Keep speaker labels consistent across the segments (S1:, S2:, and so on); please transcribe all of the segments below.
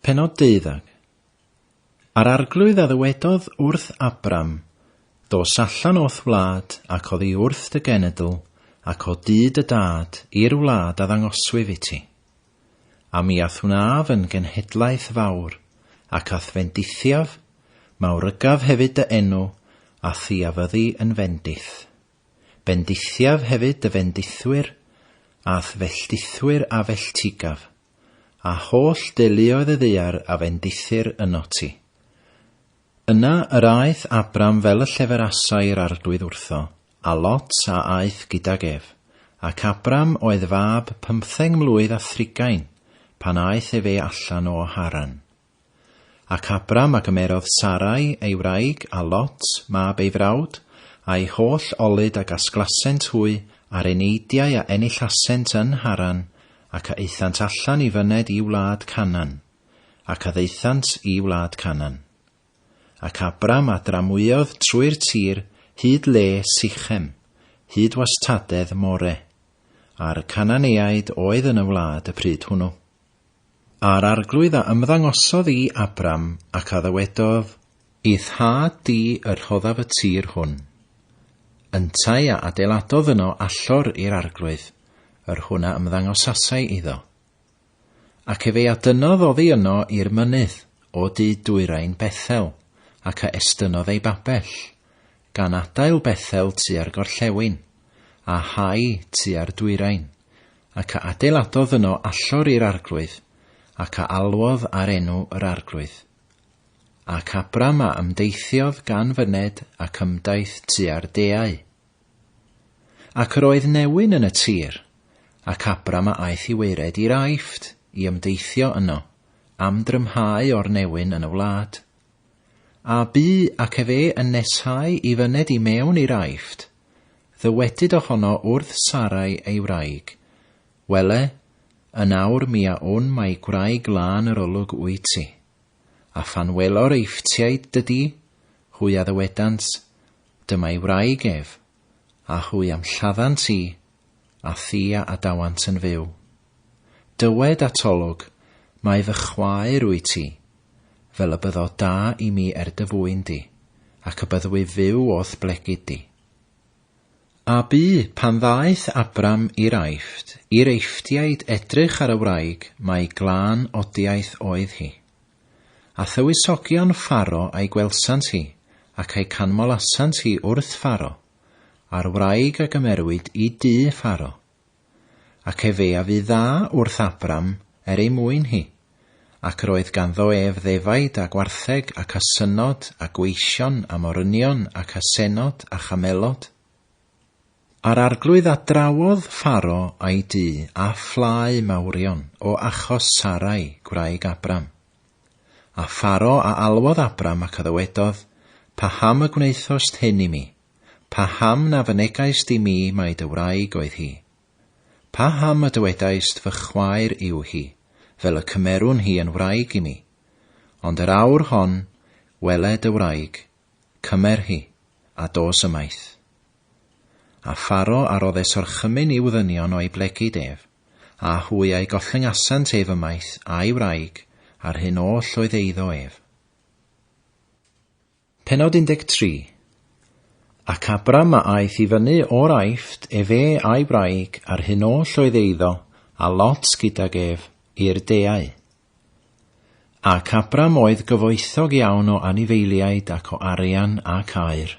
S1: Pennod deuddag. A'r Arglwydd a ddywedodd wrth Abram, Dos allan o'th wlad, ac oddi wrth dy genedl, ac o dŷ dy dad, i'r wlad a ddangoswyf i ti. A mi a'th wnaf yn genhedlaeth fawr, ac a'th fendithiaf, mawrygaf hefyd dy enw, a thi a fyddi yn fendith. Bendithiaf hefyd dy fendithwyr, a'th felltithwyr a felltigaf. A holl deuluoedd y ddaear a fendithir ynot ti. Yna yr aeth Abram fel y lleferasai yr Arglwydd wrtho, a Lot a aeth gydag ef. Ac Abram oedd fab pymtheng mlwydd a thrigain, pan aeth efe allan o Haran. Ac Abram a gymerodd Sarai, ei wraig, a Lot, mab ei frawd, a'u holl olud a gasglasent hwy, a'r eneidiau a enillasent yn Haran, ac a aethant allan i fyned i wlad Canaan, ac a ddaethant i wlad Canaan. Ac Abram a dramwyodd trwy'r tir hyd le Sichem, hyd wastadedd More, a'r Canaaneaid oedd yn y wlad y pryd hwnnw. A'r Arglwydd a ymddangosodd i Abram, ac a ddywedodd, I'th had di y rhoddaf y tir hwn. Yntau a adeiladodd yno allor i'r Arglwydd, yr hwn a ymddangosasai iddo. Ac efe a dynnodd oddi yno i'r mynydd, o du dwyrain Bethel, ac a estynnodd ei babell, gan adael Bethel tua'r gorllewin, a Hai tua'r dwyrain. Ac a adeiladodd yno allor i'r Arglwydd, ac a alwodd ar enw yr Arglwydd. Ac Abram a ymdeithiodd gan fyned ac ymdaith tua'r deau. Ac yr oedd newyn yn y tir, ac Abram a aeth i waered i'r Aifft, i ymdeithio yno, am drymhau o'r newyn yn y wlad. A bu, ac efe yn neshau i fyned i mewn i'r Aifft, Ddywedyd ohono wrth Sarai ei wraig, Wele, yn awr mi a wn mai gwraig lân yr olwg wyt ti. A phan welo'r Eifftiaid dy di, hwy a ddywedant, Dyma'i wraig ef, a hwy a'm lladdant i, a thi a adawant yn fyw. Dywed at olwg, mai fy chwaer wyt ti, fel y byddo da i mi er dy fwyn di, ac y byddwyf fyw o'th blegid di. A bu, pan ddaeth Abram i'r Aifft, i'r Eifftiaid edrych ar y wraig mai glân odiaeth oedd hi. A thywysogion Pharo a'i gwelsant hi, ac a'i canmolasant hi wrth Pharo, a'r wraig a gymerwyd i dŷ Pharo. Ac efe a fu dda wrth Abram er ei mwyn hi. Ac yr oedd ganddo ef ddefaid a gwartheg ac asynnod a gweision a morynion ac asenod a chamelod. A'r Arglwydd a drawodd Pharo a'i dŷ a phlâu mawrion o achos Sarai, gwraig Abram. A Pharo a alwodd Abram ac a ddywedodd, Paham y gwnaethost hyn i mi? Paham na fynegaist i mi mai dy wraig oedd hi? Paham y dywedaist fy chwaer yw hi, fel y cymerwn hi yn wraig i mi? Ond yr awr hon, wele dy wraig, cymer hi, a dos ymaith. A Pharo a roddes orchymyn i'w ddynion o'i blegid ef, a hwy a'i gollyngasant ef ymaith, a'i wraig, a'r hyn oll oedd eiddo ef. Pennod 13. Ac Abram a aeth i fyny o'r Aifft, efe a'i wraig, a'r hyn oll oedd eiddo, a Lot gydag ef, i'r deau. Ac Abram oedd gyfoethog iawn o anifeiliaid ac o arian ac aur.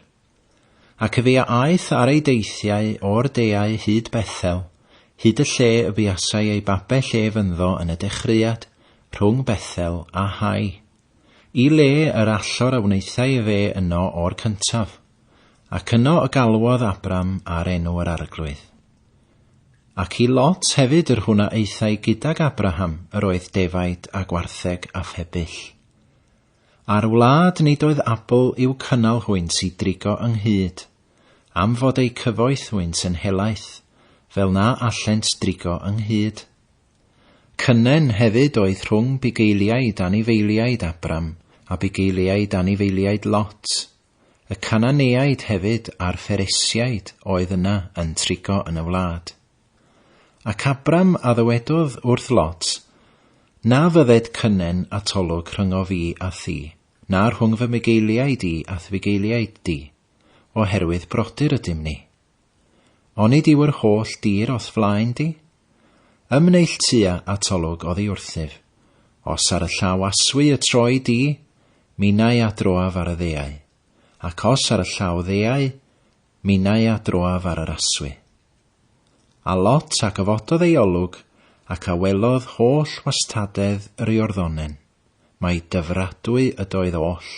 S1: Ac efe a aeth ar ei deithiau o'r deau hyd Bethel, hyd y lle y buasai ei babell ef ynddo yn y dechreuad, rhwng Bethel a Hai. I le yr allor a wnaethai efe yno o'r cyntaf, ac yno y galwodd Abram ar enw yr Arglwydd. Ac i Lot hefyd yr hwn a aethai gydag Abraham yr oedd defaid a gwartheg a phebyll. A'r wlad nid oedd abl i'w cynnal hwynt i drigo ynghyd, am fod eu cyfoeth hwynt yn helaeth, fel na allent drigo ynghyd. Cynnen hefyd oedd rhwng bugeiliaid anifeiliaid Abram a bugeiliaid anifeiliaid Lot. Y Cananeaid hefyd a'r Pheresiaid oedd yna yn trigo yn y wlad. Ac Abram a ddywedodd wrth Lot, Na fydded cynnen atolwg rhyngof fi a thi, na rhwng fy mugeiliaid i a'th fugeiliaid di, oherwydd brodyr ydym ni. Onid yw yr holl dir o'th flaen di? Ymneilltua atolwg oddi wrthyf. Os ar y llaw aswy y troi di, minnau a droaf ar y ddeau, ac os ar y llaw ddeau, minnau a droaf ar yr aswy. A Lot a gyfododd ei olwg, ac a welodd holl wastadedd yr Iorddonen, mai dyfradwy ydoedd oll,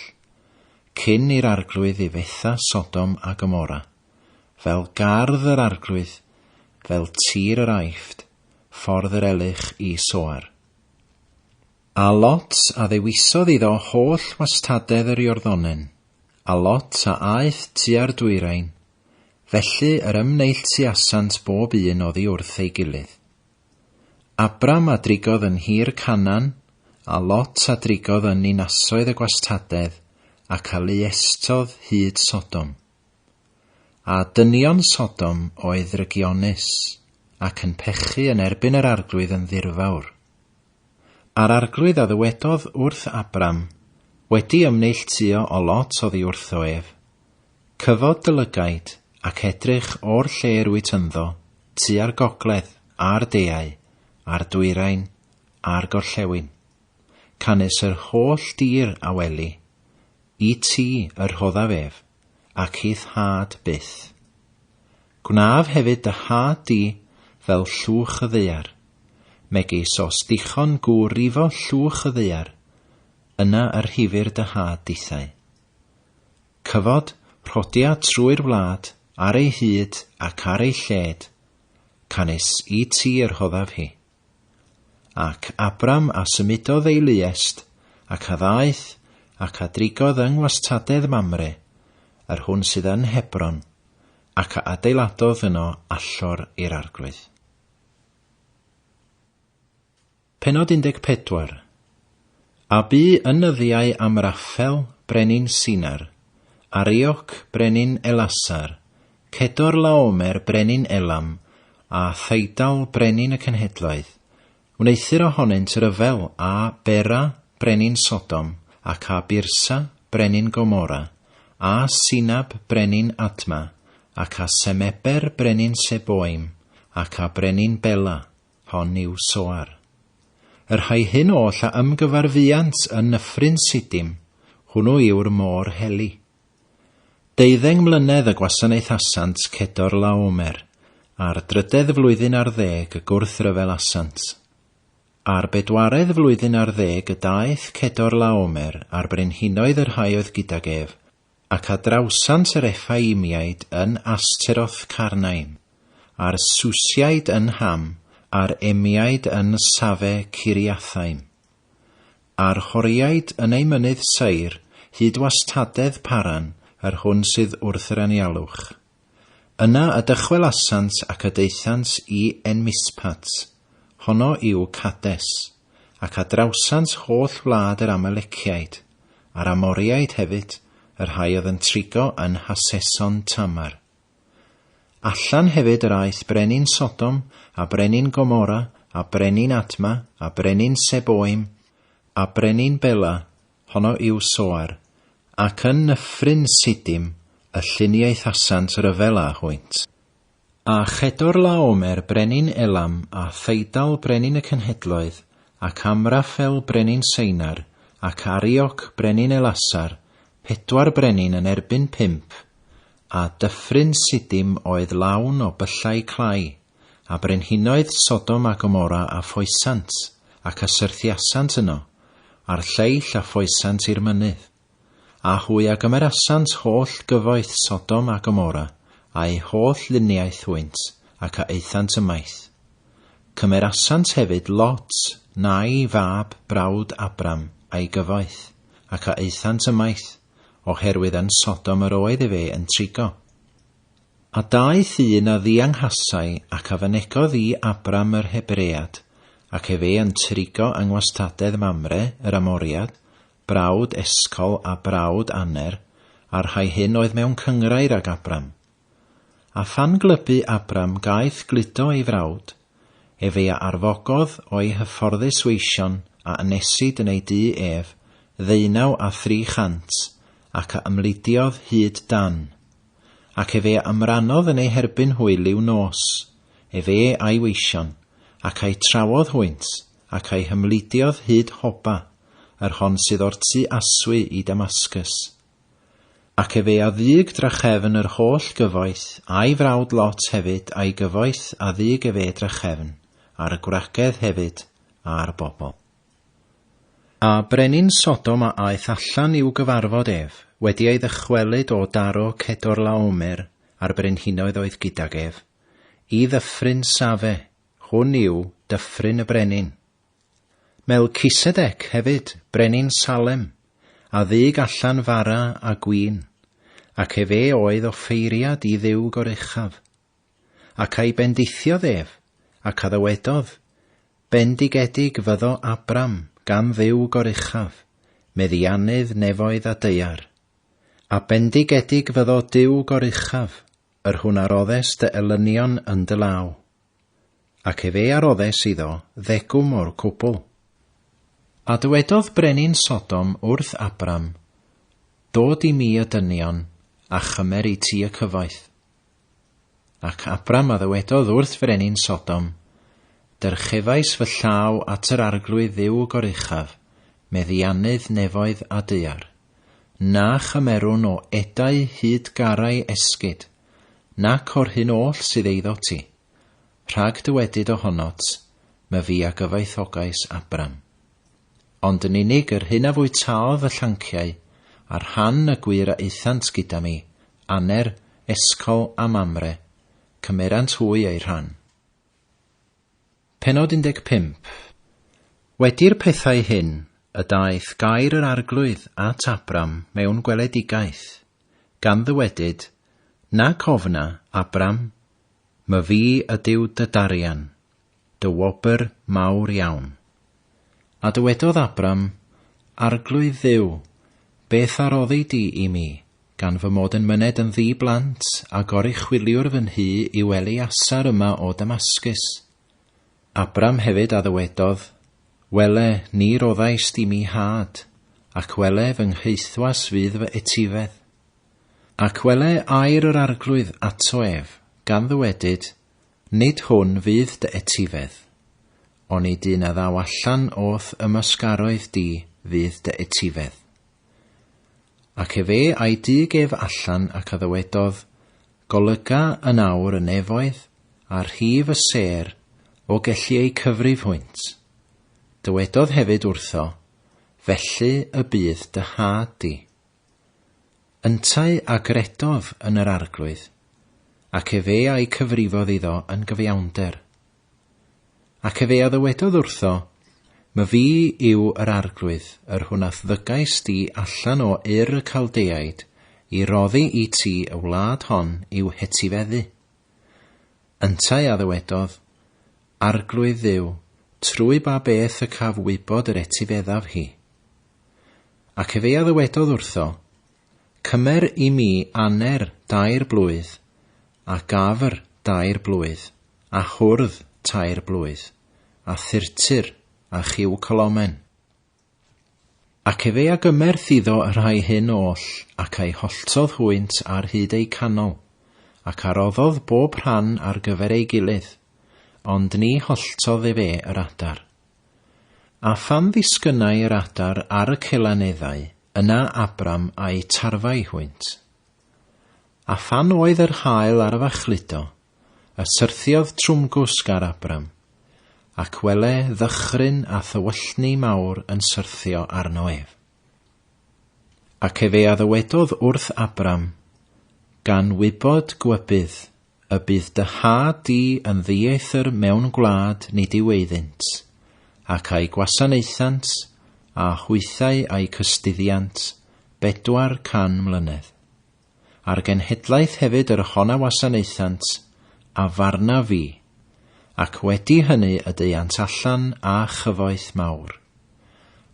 S1: cyn i'r Arglwydd ddifetha Sodom a Gomorra, fel gardd yr Arglwydd, fel tir yr Aifft, ffordd yr elych i Soar. A Lot a ddewisodd iddo holl wastadedd yr Iorddonen, a Lot a aeth tua'r dwyrain, Felly yr ymneilltuasant bob un oddi wrth ei gilydd. Abram a drigodd yn nhir Canaan, a Lot a drigodd yn ninasoedd y gwastadedd, ac a luestodd hyd Sodom. A dynion Sodom oedd ddrygionus, ac yn pechu yn erbyn yr Arglwydd yn ddirfawr. A'r Arglwydd a ddywedodd wrth Abram, wedi ymneilltuo o Lot oddi wrtho ef, Cyfod dy lygaid, ac edrych o'r lle yr wyt ynddo, tua'r gogledd, a'r deau, a'r dwyrain, a'r gorllewin. Canys yr holl dir a weli, i ti y rhoddaf ef, ac i'th had byth. Gwnaf hefyd dy had di fel llwch y ddaear, megis os dichon gŵr rifo llwch y ddaear, yna y rhifir dy had dithau. Cyfod, rhodia trwy'r wlad, ar ei hyd ac ar ei lled, canys i ti yr rhoddaf hi. Ac Abram a symudodd ei luest, ac a ddaeth, ac a drigodd yng ngwastadedd Mamre, yr hwn sydd yn Hebron, ac a adeiladodd yno allor i'r Arglwydd. Pennod 14. A bu yn nyddiau Amraffel brenin Sinar, Arioc brenin Elasar, Cedor-laomer brenin Elam, a Thaidal brenin y cenhedloedd, wneuthur ohonynt ryfel â Bera brenin Sodom, ac â Birsa brenin Gomorra, a Sinab brenin Adma, ac â Semeber brenin Seboim, ac â brenin Bela, hon yw Soar. Y rhai hyn oll a ymgyfarfuant yn nyffryn Sidim, hwnnw yw'r môr heli. Deuddeng mlynedd y gwasanaethasant Cedor Laomer, a'r drydedd flwyddyn ar ddeg y gwrthryfelasant. A'r bedwaredd flwyddyn ar ddeg y daeth Cedor Laomer a'r brenhinoedd y rhai oedd gydag ef, Ac a drawsant yr Effaiimiaid yn Asteroth Carnaim, a'r Susiaid yn Ham, a'r Emiaid yn Safe Ciriathaim. A'r Horiaid yn eu mynydd Seir, hyd wastadedd Paran, yr hwn sydd wrth yr anialwch. Yna y dychwelasant ac y daethant i En-mispat, honno yw Cades, ac a drawsant holl wlad yr Amaleciaid, a'r Amoriaid hefyd, y rhai oedd yn trigo yn Haseson Tamar. Allan hefyd yr aeth brenin Sodom, a brenin Gomorra, a brenin Adma, a brenin Seboim, a brenin Bela, honno yw Soar, ac yn nyffryn Sidim y lluniaethasant ryfel â hwynt. A Chedorlaomer brenin Elam, a Theidal brenin y cenhedloedd, ac Amraffel brenin Seinar, ac Arioc brenin Elasar, pedwar brenin yn erbyn pump, a dyffryn Sidim oedd lawn o byllau clai, A brenhinoedd Sodom a Gomorra a ffoesant, ac a syrthiasant yno, a'r lleill a ffoesant i'r mynydd. A hwy a gymerasant holl gyfoeth Sodom a Gomorra, a'u holl luniaeth hwynt, ac a aethant ymaith. Cymerasant hefyd Lot, nai fab brawd Abram, a'i gyfoeth, ac a aethant ymaith, oherwydd yn Sodom yr oedd efe yn trigo. A daeth un a ddianghasai ac a fynegodd i Abram yr Hebread, ac efe yn trigo yng ngwastadedd Mamre, yr Amoriad, brawd Escol a brawd Aner, a'r rhai hyn oedd mewn cynghrair ag Abram. A phan glybu Abram gaeth gludo ei frawd, efe a arfogodd o'i hyfforddus weision a anesid yn ei dŷ ef, 309, ac a ymlidiodd hyd Dan. Ac efe a ymrannodd yn eu herbyn hwy liw nos, efe a'i weision, ac a'u trawodd hwynt, ac a'u hymlidiodd hyd Hoba, yr hon sydd o'r tu aswy i Damascus. Ac efe a ddug drachefn yr holl gyfoeth, a'i frawd Lot hefyd, a'i gyfoeth a ddug efe drachefn, a'r gwragedd hefyd, a'r bobl. A brenin Sodom a aeth allan i'w gyfarfod ef, wedi ei ddychwelyd o daro Cedorlaomer a'r brenhinoedd oedd gydag ef, i ddyffryn Safe, hwn yw dyffryn y brenin. Melchisedec hefyd, brenin Salem, a ddug allan fara a gwin, ac efe oedd offeiriad i Dduw Goruchaf. Ac a'i bendithiodd ef, ac a ddywedodd, Bendigedig fyddo Abram gan Dduw Goruchaf, meddiannydd nefoedd a daear. A bendigedig fyddo Duw Goruchaf, yr hwn a roddes dy elynion yn dy law. Ac efe a roddes iddo ddegwm o'r cwbl. A dywedodd brenin Sodom wrth Abram, Dod i mi y dynion, a chymer i ti y cyfoeth. Ac Abram a ddywedodd wrth frenin Sodom, Dyrchefais fy llaw at yr Arglwydd Dduw Goruchaf, meddiannydd nefoedd a daear. Na chymerwn o edau hyd garau esgid, nac o'r hyn oll sydd eiddo ti, rhag dywedyd ohonot, Myfi a gyfoethogais Abram. Ond yn unig yr hyn a fwytaodd y llanciau, a'r rhan y gwŷr a aethant gyda mi, Aner, Escol a Mamre, cymerant hwy eu rhan. Pennod 15. Wedi'r pethau hyn, y daeth gair yr Arglwydd at Abram mewn gweledigaeth, gan ddywedyd, Nac ofna, Abram, myfi ydyw dy darian, dy wobr mawr iawn. A dywedodd Abram, Arglwydd Dduw, beth a roddi di i mi, gan fy mod yn myned yn ddi-blant, a goruchwyliwr fy nhŷ yw Eleasar yma o Damascus? Abram hefyd a ddywedodd, Wele, ni roddaist i mi had, ac wele, fy nghaethwas fydd fy etifedd. Ac wele, air yr Arglwydd ato ef, gan ddywedyd, Nid hwn fydd dy etifedd, onid un a ddaw allan o'th ymysgaroedd di fydd dy etifedd. Ac efe a'i dug ef allan ac a ddywedodd, Golyga yn awr y nefoedd, a rhif y sêr, o gellu eu cyfrif hwynt. Dywedodd hefyd wrtho, Felly y bydd dy had di. Yntau a gredodd yn yr Arglwydd, ac efe a'i cyfrifodd iddo yn gyfiawnder. Ac efe a ddywedodd wrtho, Myfi yw yr Arglwydd, yr hwn a'th ddygais di allan o Ur y Caldeaid, i roddi i ti y wlad hon i'w hetifeddu. Yntau a ddywedodd, Arglwydd Dduw, trwy ba beth y caf wybod yr etifeddaf hi? Ac efe a ddywedodd wrtho, Cymer i mi aner dair blwydd, a gafr dair blwydd, a hwrdd tair blwydd, a thurtur, a chyw colomen. Ac efe a gymerth iddo y rhai hyn oll, ac a'u holltodd hwynt ar hyd eu canol, ac a roddodd bob rhan ar gyfer ei gilydd, ond ni holltodd efe yr adar. A phan ddisgynnai yr adar ar y celaneddau, yna Abram a'u tarfai hwynt. A phan oedd yr haul ar y fachludo, y syrthiodd trwmgwsg ar Abram, ac wele ddychryn a thywyllni mawr yn syrthio arno ef. Ac efe a ddywedodd wrth Abram, Gan wybod gwybydd, y bydd dy had di yn ddieithr mewn gwlad nid yw eiddynt, ac a'i gwasanaethant, a hwythau a'i cystuddiant, 400 mlynedd. A'r genhedlaeth hefyd yr hon a wasanaethant, a farna fi, ac wedi hynny y deuant allan â chyfoeth mawr.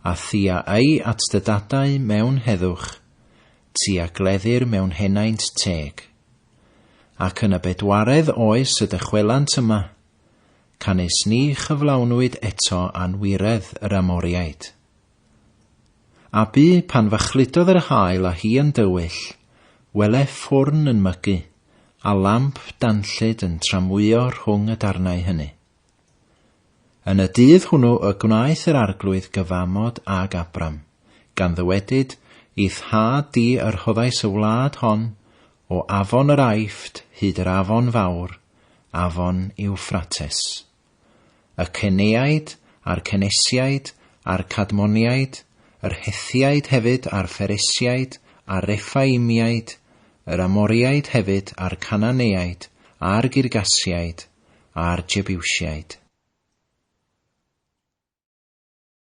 S1: A thi a ei at dy dadau mewn heddwch, ti a gleddir mewn henaint teg. Ac yn y bedwaredd oes y dychwelant yma, Canys ni chyflawnwyd eto anwiredd yr Amoriaid. A bu, pan fachludodd yr haul a hi yn dywyll, wele ffwrn yn mygu, a lamp danllyd yn tramwyo rhwng y darnau hynny. Yn y dydd hwnnw y gwnaeth yr Arglwydd gyfamod ag Abram, gan ddywedyd, I'th nhad di y rhoddais y wlad hon, o afon yr Aifft hyd yr afon fawr, afon Iwffrates. Y Ceneaid, a'r Cenesiaid, a'r Cadmoniaid, yr Hethiaid hefyd a'r Pheresiaid, a'r Reffaimiaid, yr Amoriaid hefyd a'r Cananeaid, a'r Girgasiaid, a'r Jebusiaid.